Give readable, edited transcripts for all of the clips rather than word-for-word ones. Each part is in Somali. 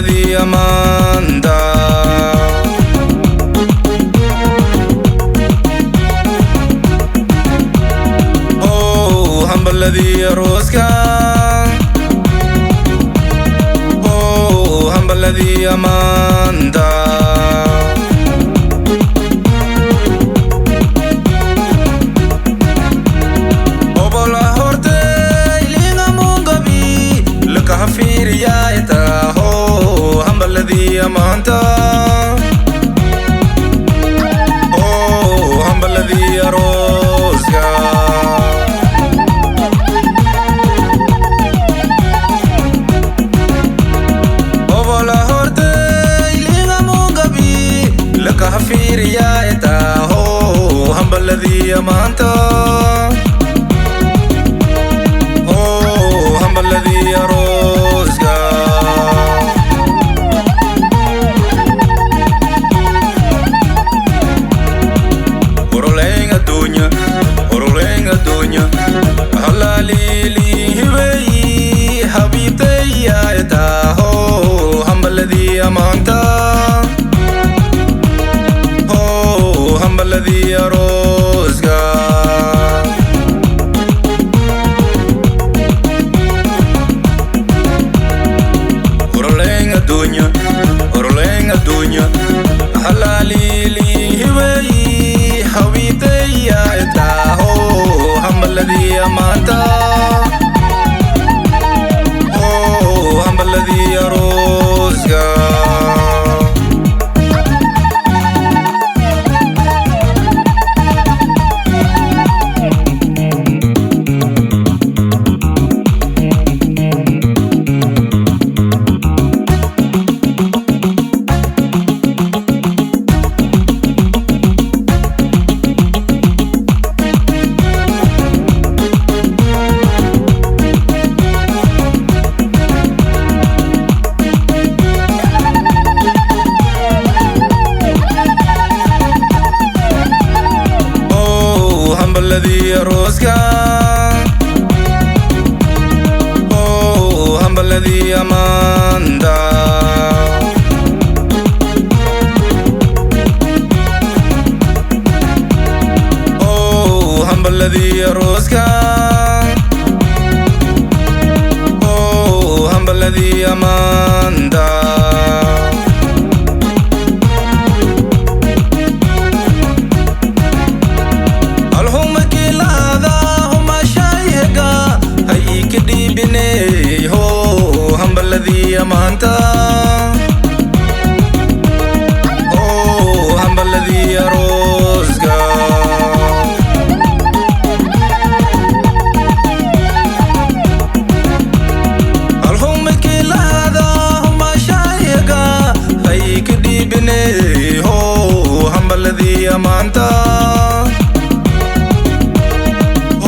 Hambaladii amaanta. Oh, hambaladii arooska. Oh, hambaladii amaanta. Obola hortay linga mungabi laka fiiriyaayta. Oh, hambaladii amaanta. Oh, hambaladii arooska. Obola hortay linga mungabi laka fiiriyaayta. Oh, hambaladii amaanta. Oh, hambaladii arooska. Oroleen adduunya, oroleen adduunya, halaalili hibeyi habiibtayyaayta. Oh, hambaladii amaanta. Oh, hambaladii arooska. Oroleen adduunya, oroleen adduunya, halaalili hibeyi habiibtayyaayta. Oh, hambaladii amaanta. Oh, hambaladii arooska. Oh, hambaladii arooska. Oh, hambaladii amaanta. Oh, hambaladii arooska. Oh, hambaladii amaanta. Alhumakilaada humashaayega ha ii dhiibiney. Ho, hambaladii amaanta. Oh, hambaladii arooska. Alhumakilaada humashaayega ha ii dhiibiney. Ho, hambaladii amaanta.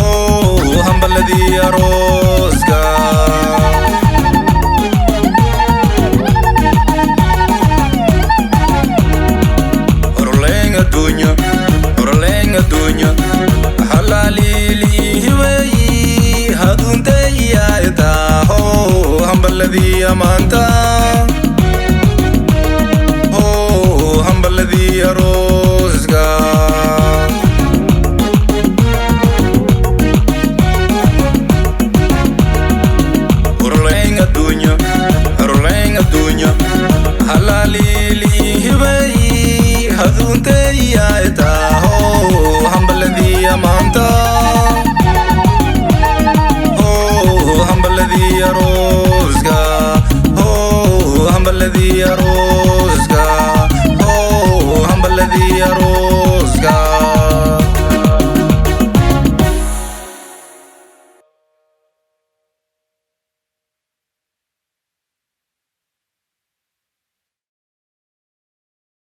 Oh, hambaladii arooska. Oroleen adduunya, oroleen adduunya, halaalili hibeyi haduuntayyaayta. Oh, hambaladii amaanta. Oh, hambaladii arooska. Oroleen adduunya, oroleen adduunya, halaalili hibeyi haduuntayyaayta. Oh, hambaladii amaanta. Oh, hambaladii arooska. Oh, hambaladii arooska.